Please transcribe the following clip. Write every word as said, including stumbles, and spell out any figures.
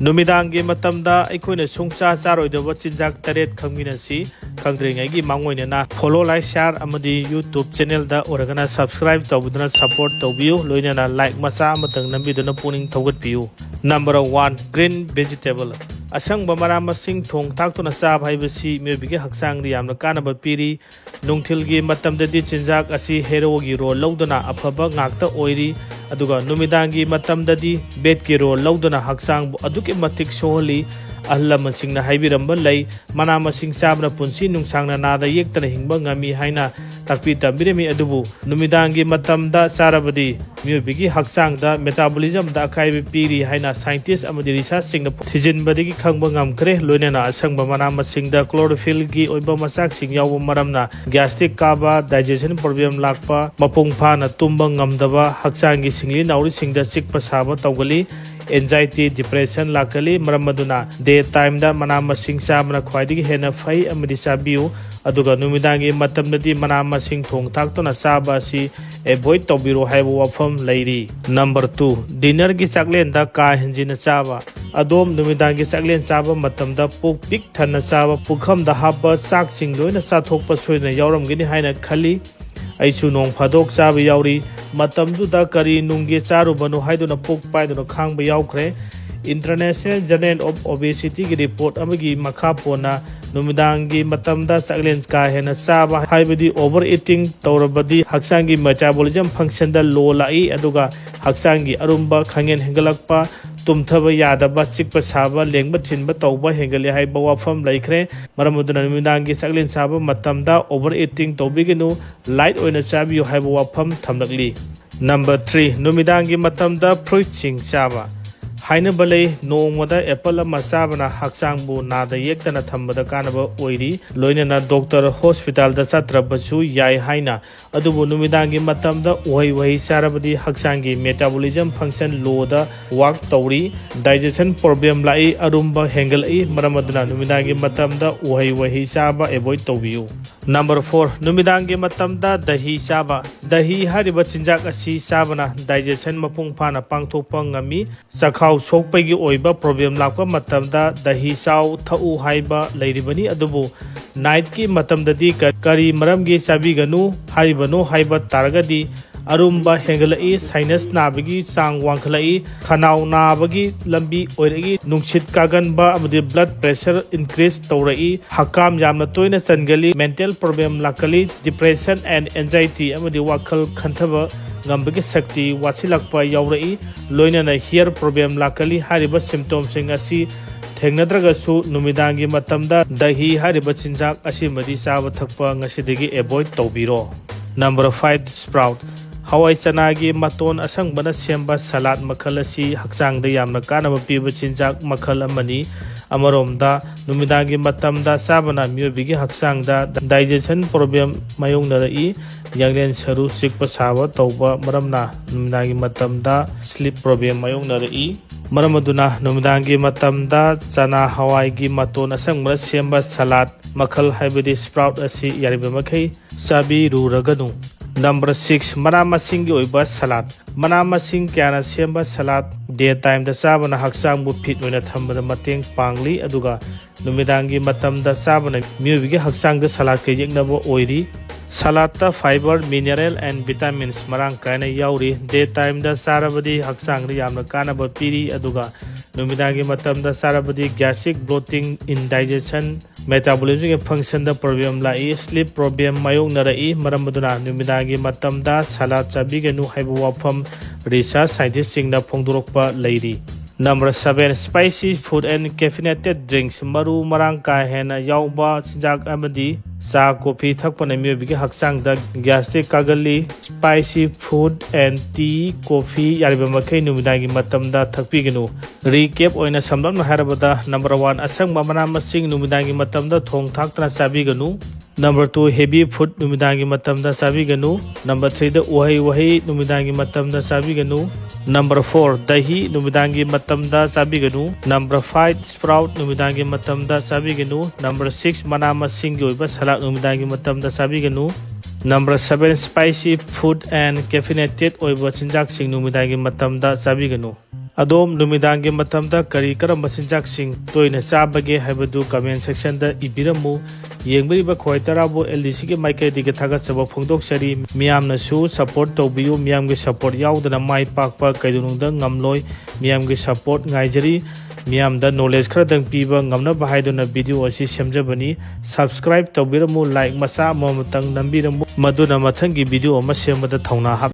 ꯅꯨꯃꯤꯗꯥꯡꯒꯤ ꯃꯇꯝꯗ ꯑꯩꯈꯣꯏꯅ ꯁꯨꯡꯆꯥ ꯆꯥꯔꯣꯏꯗꯕ ꯆꯤꯟꯖꯥꯛ ꯇꯔꯦꯠ ꯈꯪꯃꯤꯟꯅꯁꯤ꯫ ꯈꯪꯗ꯭ꯔꯤꯉꯩꯒꯤ ꯃꯥꯡꯑꯣꯏꯅꯅ follow, like, share ꯑꯃꯗꯤ YouTube channelꯗ ꯑꯣꯏꯔꯒꯅ subscribe ꯇꯧꯕꯤꯗꯨꯅ support ꯇꯧꯕꯤꯌꯨ꯫ ꯂꯣꯏꯅꯅ like ꯃꯆꯥ ꯑꯃꯇꯪ ꯅꯝꯕꯤꯗꯨꯅ ꯄꯨꯛꯅꯤꯡ ꯊꯧꯒꯠꯄꯤꯌꯨ꯫ Number one, green vegetable꯫ ꯑꯁꯪꯕ ꯃꯅꯥ ꯃꯁꯤꯡ ꯊꯣꯡ ꯊꯥꯛꯇꯨꯅ ꯆꯥꯕ ꯍꯥꯏꯕꯁꯤ ꯃꯤꯑꯣꯏꯕꯒꯤ ꯍꯛꯆꯥꯡꯗ ꯌꯥꯝꯅ ꯀꯥꯟꯅꯕ ꯄꯤꯔꯤ꯫ ꯅꯨꯡꯊꯤꯜꯒꯤ ꯃꯇꯝꯗꯗꯤ ꯆꯤꯟꯖꯥꯛ ꯑꯁꯤ heroꯒꯤ role ꯂꯧꯗꯨꯅ ꯑꯐꯕ ꯉꯥꯛꯇ ꯑꯣꯏꯔꯤ, ꯑꯗꯨꯒ ꯅꯨꯃꯤꯗꯥꯡꯒꯤ ꯃꯇꯝꯗꯗꯤ bedꯀꯤ role ꯂꯧꯗꯨꯅ ꯍꯛꯆꯥꯡꯕꯨ ꯑꯗꯨꯛꯀꯤ ꯃꯇꯤꯛ ꯁꯣꯛꯍꯜꯂꯤ꯫ ꯑꯍꯜ ꯂꯃꯟꯁꯤꯡꯅ ꯍꯥꯏꯕꯤꯔꯝꯕ ꯂꯩ, "ꯃꯅꯥ ꯃꯁꯤꯡ ꯆꯥꯕꯅ ꯄꯨꯟꯁꯤ ꯅꯨꯡꯁꯥꯡꯅ ꯅꯥꯗ ꯌꯦꯛꯇꯅ ꯍꯤꯡꯕ ꯉꯝꯃꯤ" ꯍꯥꯏꯅ ꯇꯥꯛꯄꯤ ꯇꯝꯕꯤꯔꯝꯃꯤ꯫ ꯑꯗꯨꯕꯨ ꯅꯨꯃꯤꯗꯥꯡꯒꯤ ꯃꯇꯝꯗ ꯆꯥꯔꯕꯗꯤ ꯃꯤꯑꯣꯏꯕꯒꯤ ꯍꯛꯆꯥꯡꯗ metabolismꯗ ꯑꯀꯥꯏꯕ ꯄꯤꯔꯤ ꯍꯥꯏꯅ scientist ꯑꯃꯗꯤ researchꯁꯤꯡꯅ ꯊꯤꯖꯤꯟꯕꯗꯒꯤ ꯈꯪꯕ ꯉꯝꯈ꯭ꯔꯦ꯫ ꯂꯣꯏꯅꯅ ꯑꯁꯪꯕ ꯃꯅꯥ ꯃꯁꯤꯡꯗ chlorophyllꯒꯤ ꯑꯣꯏꯕ ꯃꯆꯥꯛꯁꯤꯡ ꯌꯥꯎꯕ ꯃꯔꯝꯅ gastric ꯀꯥꯕ, digestion problem ꯂꯥꯛꯄ, ꯃꯄꯨꯡ ꯐꯥꯅ ꯇꯨꯝꯕ ꯉꯝꯗꯕ, ꯍꯛꯆꯥꯡꯒꯤ ꯁꯤꯡꯂꯤ ꯅꯥꯎꯔꯤꯁꯤꯡꯗ ꯆꯤꯛꯄ ꯁꯥꯕ ꯇꯧꯒꯜꯂꯤ, anxiety, depression ꯂꯥꯛꯀꯜꯂꯤ꯫ ꯃꯔꯝ ꯑꯗꯨꯅ day timeꯗ ꯃꯅꯥ ꯃꯁꯤꯡ ꯆꯥꯕꯅ ꯈ꯭ꯋꯥꯏꯗꯒꯤ ꯍꯦꯟꯅ ꯐꯩ ꯑꯃꯗꯤ ꯆꯥꯕꯤꯌꯨ, ꯑꯗꯨꯒ ꯅꯨꯃꯤꯗꯥꯡꯒꯤ ꯃꯇꯝꯗꯗꯤ ꯃꯅꯥ ꯃꯁꯤꯡ ꯊꯣꯡ ꯊꯥꯛꯇꯨꯅ ꯆꯥꯕ ꯑꯁꯤ avoid ꯇꯧꯕꯤꯔꯣ ꯍꯥꯏꯕ ꯋꯥꯐꯝ ꯂꯩꯔꯤ꯫ Number two, dinnerꯒꯤ ꯆꯥꯛꯂꯦꯟꯗ ꯀꯥ ꯍꯦꯟꯖꯤꯟꯅ ꯆꯥꯕ꯫ ꯑꯗꯣꯝ ꯅꯨꯃꯤꯗꯥꯡꯒꯤ ꯆꯥꯛꯂꯦꯟ ꯆꯥꯕ ꯃꯇꯝꯗ ꯄꯨꯛ ꯄꯤꯛ ꯊꯟꯅ ꯆꯥꯕ, ꯄꯨꯈꯝꯗ ꯍꯥꯞꯄ ꯆꯥꯛꯁꯤꯡ ꯂꯣꯏꯅ ꯆꯥꯊꯣꯛꯄ ꯁꯣꯏꯗꯅ ꯌꯥꯎꯔꯝꯒꯅꯤ ꯍꯥꯏꯅ ꯈꯜꯂꯤ꯫ ꯑꯩꯁꯨ ꯅꯣꯡ ꯐꯥꯗꯣꯛ ꯆꯥꯕ ꯌꯥꯎꯔꯤ꯫ ꯃꯇꯝꯗꯨꯗ ꯀꯔꯤ ꯅꯨꯡꯒꯤ ꯆꯥꯔꯨꯕꯅꯣ ꯍꯥꯏꯗꯨꯅ ꯄꯨꯛ ꯄꯥꯏꯗꯨꯅ ꯈꯥꯡꯕ ꯌꯥꯎꯈ꯭ꯔꯦ꯫ International Journal of Obesityꯒꯤ report ꯑꯃꯒꯤ ꯃꯈꯥ ꯄꯣꯟꯅ ꯅꯨꯃꯤꯗꯥꯡꯒꯤ ꯃꯇꯝꯗ ꯆꯥꯛꯂꯦꯟ ꯀꯥ ꯍꯦꯟꯅ ꯆꯥꯕ, ꯍꯥꯏꯕꯗꯤ over eating ꯇꯧꯔꯕꯗꯤ ꯍꯛꯆꯥꯡꯒꯤ metabolism functionꯗ low ꯂꯥꯛꯏ, ꯑꯗꯨꯒ ꯍꯛꯆꯥꯡꯒꯤ ꯑꯔꯨꯝꯕ ꯈꯪꯍꯦꯟ ꯍꯦꯟꯒꯠꯂꯛꯄ, ꯇꯨꯝꯊꯕ ꯌꯥꯗꯕ, ꯆꯤꯛꯄ ꯁꯥꯕ, ꯂꯦꯡꯕ ꯊꯤꯟꯕ ꯇꯧꯕ ꯍꯦꯟꯒꯠꯂꯤ ꯍꯥꯏꯕ ꯋꯥꯐꯝ ꯂꯩꯈ꯭ꯔꯦ꯫ ꯃꯔꯝ ꯑꯗꯨꯅ ꯅꯨꯃꯤꯗꯥꯡꯒꯤ ꯆꯥꯛꯂꯦꯟ ꯆꯥꯕ ꯃꯇꯝꯗ over eating ꯇꯧꯕꯤꯒꯅꯨ, light ꯑꯣꯏꯅ ꯆꯥꯕꯤꯌꯨ ꯍꯥꯏꯕ ꯋꯥꯐꯝ ꯊꯝꯂꯛꯂꯤ꯫ Number three, ꯅꯨꯃꯤꯗꯥꯡꯒꯤ ꯃꯇꯝꯗ fruitꯁꯤꯡ ꯆꯥꯕ꯫ ꯍꯥꯏꯅꯕ ꯂꯩ, ꯅꯣꯡꯃꯗ apple ꯑꯃ ꯆꯥꯕꯅ ꯍꯛꯆꯥꯡꯕꯨ ꯅꯥꯗ ꯌꯦꯛꯇꯅ ꯊꯝꯕꯗ ꯀꯥꯟꯅꯕ ꯑꯣꯏꯔꯤ, ꯂꯣꯏꯅꯅ doctor hospitalꯗ ꯆꯠꯇ꯭ꯔꯕꯁꯨ ꯌꯥꯏ ꯍꯥꯏꯅ꯫ ꯑꯗꯨꯕꯨ ꯅꯨꯃꯤꯗꯥꯡꯒꯤ ꯃꯇꯝꯗ ꯎꯍꯩ ꯋꯥꯍꯩ ꯆꯥꯔꯕꯗꯤ ꯍꯛꯆꯥꯡꯒꯤ metabolism function lowꯗ work ꯇꯧꯔꯤ, digestion problem ꯂꯥꯛꯏ, ꯑꯔꯨꯝꯕ ꯍꯦꯟꯒꯠꯂꯛꯏ꯫ ꯃꯔꯝ ꯑꯗꯨꯅ ꯅꯨꯃꯤꯗꯥꯡꯒꯤ ꯃꯇꯝꯗ ꯎꯍꯩ ꯋꯥꯍꯩ ꯆꯥꯕ avoid ꯇꯧꯕꯤꯌꯨ꯫ Number four, ꯅꯨꯃꯤꯗꯥꯡꯒꯤ ꯃꯇꯝꯗ ꯗꯍꯤ ꯆꯥꯕ꯫ ꯗꯍꯤ ꯍꯥꯏꯔꯤꯕ ꯆꯤꯟꯖꯥꯛ ꯑꯁꯤ ꯆꯥꯕꯅ digestion ꯃꯄꯨꯡ ꯐꯥꯅ ꯄꯥꯡꯊꯣꯛꯄ ꯉꯝꯃꯤ꯫ ꯆꯈꯥꯎ ꯁꯣꯛꯄꯒꯤ ꯑꯣꯏꯕ problem ꯂꯥꯛꯄ ꯃꯇꯝꯗ ꯗꯍꯤ ꯆꯥꯎ, ꯊꯛꯎ ꯍꯥꯏꯕ ꯂꯩꯔꯤꯕꯅꯤ꯫ ꯑꯗꯨꯕꯨ nightꯀꯤ ꯃꯇꯝꯗꯗꯤ ꯀ-, ꯀꯔꯤ ꯃꯔꯝꯒꯤ ꯆꯥꯕꯤꯒꯅꯨ ꯍꯥꯏꯔꯤꯕꯅꯣ ꯍꯥꯏꯕ ꯇꯥꯔꯒꯗꯤ, ꯑꯔꯨꯝꯕ ꯍꯦꯟꯒꯠꯂꯛꯏ, sinus ꯅꯥꯕꯒꯤ ꯆꯥꯡ ꯋꯥꯡꯈꯠꯂꯛꯏ, ꯈꯅꯥꯎ ꯅꯥꯕꯒꯤ ꯂꯝꯕꯤ ꯑꯣꯏꯔꯛꯏ, ꯅꯨꯡꯁꯤꯠ ꯀꯥꯒꯟꯕ ꯑꯃꯗꯤ blood pressure increase ꯇꯧꯔꯛꯏ, ꯍꯛꯀꯥꯝ ꯌꯥꯝꯅ ꯇꯣꯏꯅ ꯆꯟꯒꯜꯂꯤ, mental problem ꯂꯥꯛꯀꯜꯂꯤ, depression and anxiety ꯑꯃꯗꯤ ꯋꯥꯈꯜ ꯈꯟꯊꯕ ꯉꯝꯕꯒꯤ ꯁꯛꯇꯤ ꯋꯥꯠꯁꯤꯜꯂꯛꯄ ꯌꯥꯎꯔꯛꯏ, ꯂꯣꯏꯅꯅ hair problem ꯂꯥꯛꯀꯜꯂꯤ꯫ ꯍꯥꯏꯔꯤꯕ symptomꯁꯤꯡ ꯑꯁꯤ ꯊꯦꯡꯅꯗ꯭ꯔꯒꯁꯨ ꯅꯨꯃꯤꯗꯥꯡꯒꯤ ꯃꯇꯝꯗ ꯗꯍꯤ ꯍꯥꯏꯔꯤꯕ ꯆꯤꯟꯖꯥꯛ ꯑꯁꯤꯃꯗꯤ ꯆꯥꯕ ꯊꯛꯄ ꯉꯁꯤꯗꯒꯤ avoid ꯇꯧꯕꯤꯔꯣ꯫ Number five, sprout꯫ ꯍꯋꯥꯏ ꯆꯅꯥꯒꯤ ꯃꯇꯣꯟ ꯑꯁꯪꯕꯅ ꯁꯦꯝꯕ salad ꯃꯈꯜ ꯑꯁꯤ ꯍꯛꯆꯥꯡꯗ ꯌꯥꯝꯅ ꯀꯥꯟꯅꯕ ꯄꯤꯕ ꯆꯤꯟꯖꯥꯛ ꯃꯈꯜ ꯑꯃꯅꯤ꯫ ꯑꯃꯔꯣꯝꯗ, ꯅꯨꯃꯤꯗꯥꯡꯒꯤ ꯃꯇꯝꯗ ꯆꯥꯕꯅ ꯃꯤꯑꯣꯏꯕꯒꯤ ꯍꯛꯆꯥꯡꯗ digestion problem ꯃꯥꯌꯣꯛꯅꯔꯛꯏ, ꯌꯥꯡꯂꯦꯟ ꯁꯔꯨ ꯆꯤꯛꯄ ꯁꯥꯕ ꯇꯧꯕ ꯃꯔꯝꯅ ꯅꯨꯃꯤꯗꯥꯡꯒꯤ ꯃꯇꯝꯗ sleep problem ꯃꯥꯌꯣꯛꯅꯔꯛꯏ꯫ ꯃꯔꯝ ꯑꯗꯨꯅ ꯅꯨꯃꯤꯗꯥꯡꯒꯤ ꯃꯇꯝꯗ ꯆꯅꯥ ꯍꯋꯥꯏꯒꯤ ꯃꯇꯣꯟ ꯑꯁꯪꯕꯅ ꯁꯦꯝꯕ salad ꯃꯈꯜ ꯍꯥꯏꯕꯗꯤ sprout ꯑꯁꯤ ꯌꯥꯔꯤꯕ ꯃꯈꯩ ꯆꯥꯕꯤꯔꯨꯔꯒꯅꯨ꯫ Number six, ꯃꯅꯥ ꯃꯁꯤꯡꯒꯤ ꯑꯣꯏꯕ salad꯫ ꯃꯅꯥ ꯃꯁꯤꯡ ꯀꯌꯥꯅ ꯁꯦꯝꯕ salad day timeꯗ ꯆꯥꯕꯅ ꯍꯛꯆꯥꯡꯕꯨ fit ꯑꯣꯏꯅ ꯊꯝꯕꯗ ꯃꯇꯦꯡ ꯄꯥꯡꯂꯤ, ꯑꯗꯨꯒ ꯅꯨꯃꯤꯗꯥꯡꯒꯤ ꯃꯇꯝꯗ ꯆꯥꯕꯅ ꯃꯤꯑꯣꯏꯕꯒꯤ ꯍꯛꯆꯥꯡꯗ saladꯀ ꯌꯦꯛꯅꯕ ꯑꯣꯏꯔꯤ꯫ Saladꯇ fiber, mineral and vitamins ꯃꯔꯥꯡ ꯀꯥꯏꯅ ꯌꯥꯎꯔꯤ꯫ Day timeꯗ ꯆꯥꯔꯕꯗꯤ ꯍꯛꯆꯥꯡꯗ ꯌꯥꯝꯅ ꯀꯥꯟꯅꯕ ꯄꯤꯔꯤ, ꯑꯗꯨꯒ ꯅꯨꯃꯤꯗꯥꯡꯒꯤ ꯃꯇꯝꯗ ꯆꯥꯔꯕꯗꯤ gastric, bloating, indigestion, metabolismꯒꯤ functionꯗ problem ꯂꯥꯛꯏ, sleep problem ꯃꯥꯌꯣꯛꯅꯔꯛꯏ꯫ ꯃꯔꯝ ꯑꯗꯨꯅ ꯅꯨꯃꯤꯗꯥꯡꯒꯤ ꯃꯇꯝꯗ salad ꯆꯥꯕꯤꯒꯅꯨ ꯍꯥꯏꯕ ꯋꯥꯐꯝ research scientistꯁꯤꯡꯅ ꯐꯣꯡꯗꯣꯔꯛꯄ ꯂꯩꯔꯤ꯫ Number seven, spicy food and caffeinated drinks꯫ ꯃꯔꯨ ꯃꯔꯥꯡ ꯀꯥ ꯍꯦꯟꯅ ꯌꯥꯎꯕ ꯆꯤꯟꯖꯥꯛ ꯑꯃꯗꯤ ꯆꯥ, ꯀꯣꯐꯤ ꯊꯛꯄꯅ ꯃꯤꯑꯣꯏꯕꯒꯤ ꯍꯛꯆꯥꯡꯗ gastric ꯀꯥꯒꯜꯂꯤ꯫ Spicy food and tea, coffee ꯌꯥꯔꯤꯕ ꯃꯈꯩ ꯅꯨꯃꯤꯗꯥꯡꯒꯤ ꯃꯇꯝꯗ ꯊꯛꯄꯤꯒꯅꯨ꯫ Recap ꯑꯣꯏꯅ ꯁꯝꯂꯞꯅ ꯍꯥꯏꯔꯕꯗ, number one, ꯑꯁꯪꯕ ꯃꯅꯥ ꯃꯁꯤꯡ ꯅꯨꯃꯤꯗꯥꯡꯒꯤ ꯃꯇꯝꯗ ꯊꯣꯡ ꯊꯥꯛꯇꯅ ꯆꯥꯕꯤꯒꯅꯨ꯫ Number two, heavy food ꯅꯨꯃꯤꯗꯥꯡꯒꯤ ꯃꯇꯝꯗ ꯆꯥꯕꯤꯒꯅꯨ꯫ Number threeꯗ ꯎꯍꯩ ꯋꯥꯍꯩ ꯅꯨꯃꯤꯗꯥꯡꯒꯤ ꯃꯇꯝꯗ ꯆꯥꯕꯤꯒꯅꯨ꯫ Number four, ꯗꯍꯤ ꯅꯨꯃꯤꯗꯥꯡꯒꯤ ꯃꯇꯝꯗ ꯆꯥꯕꯤꯒꯅꯨ꯫ Number five, sprout ꯅꯨꯃꯤꯗꯥꯡꯒꯤ ꯃꯇꯝꯗ ꯆꯥꯕꯤꯒꯅꯨ꯫ Number six, ꯃꯅꯥ ꯃꯁꯤꯡꯒꯤ ꯑꯣꯏꯕ salad ꯅꯨꯃꯤꯗꯥꯡꯒꯤ ꯃꯇꯝꯗ ꯆꯥꯕꯤꯒꯅꯨ꯫ Number seven, spicy food and caffeinated ꯑꯣꯏꯕ ꯆꯤꯟꯖꯥꯛꯁꯤꯡ ꯅꯨꯃꯤꯗꯥꯡꯒꯤ ꯃꯇꯝꯗ ꯆꯥꯕꯤꯒꯅꯨ꯫ ꯑꯗꯣꯝ ꯅꯨꯃꯤꯗꯥꯡꯒꯤ ꯃꯇꯝꯗ ꯀꯔꯤ ꯀꯔꯝꯕ ꯆꯤꯟꯖꯥꯛꯁꯤꯡ ꯇꯣꯏꯅ ꯆꯥꯕꯒꯦ ꯍꯥꯏꯕꯗꯨ comment sectionꯗ ꯏꯕꯤꯔꯝꯃꯨ꯫ ꯌꯦꯡꯕꯤꯔꯤꯕ ꯈ꯭ꯋꯥꯏ ꯇꯔꯥꯕꯨ LDCꯒꯤ ꯃꯥꯏꯀꯩꯗꯒꯤ ꯊꯥꯒꯠꯆꯕ ꯐꯣꯡꯗꯣꯛꯆꯔꯤ꯫ ꯃꯤꯌꯥꯝꯅꯁꯨ support ꯇꯧꯕꯤꯌꯨ꯫ ꯃꯤꯌꯥꯝꯒꯤ support ꯌꯥꯎꯗꯅ ꯃꯥꯏ ꯄꯥꯛꯄ ꯀꯩꯗꯧꯅꯨꯡꯗ ꯉꯝꯂꯣꯏ꯫ ꯃꯤꯌꯥꯝꯒꯤ support ꯉꯥꯏꯖꯔꯤ꯫ ꯃꯤꯌꯥꯝꯗ knowledge ꯈꯔꯗꯪ ꯄꯤꯕ ꯉꯝꯅꯕ ꯍꯥꯏꯗꯨꯅ video ꯑꯁꯤ ꯁꯦꯝꯖꯕꯅꯤ꯫ Subscribe ꯇꯧꯕꯤꯔꯝꯃꯨ, like ꯃꯆꯥ ꯑꯃꯃꯇꯪ ꯅꯝꯕꯤꯔꯝꯃꯨ, ꯃꯗꯨꯅ ꯃꯊꯪꯒꯤ video ꯑꯃ ꯁꯦꯝꯕꯗ ꯊꯧꯅꯥ ꯍꯥꯞ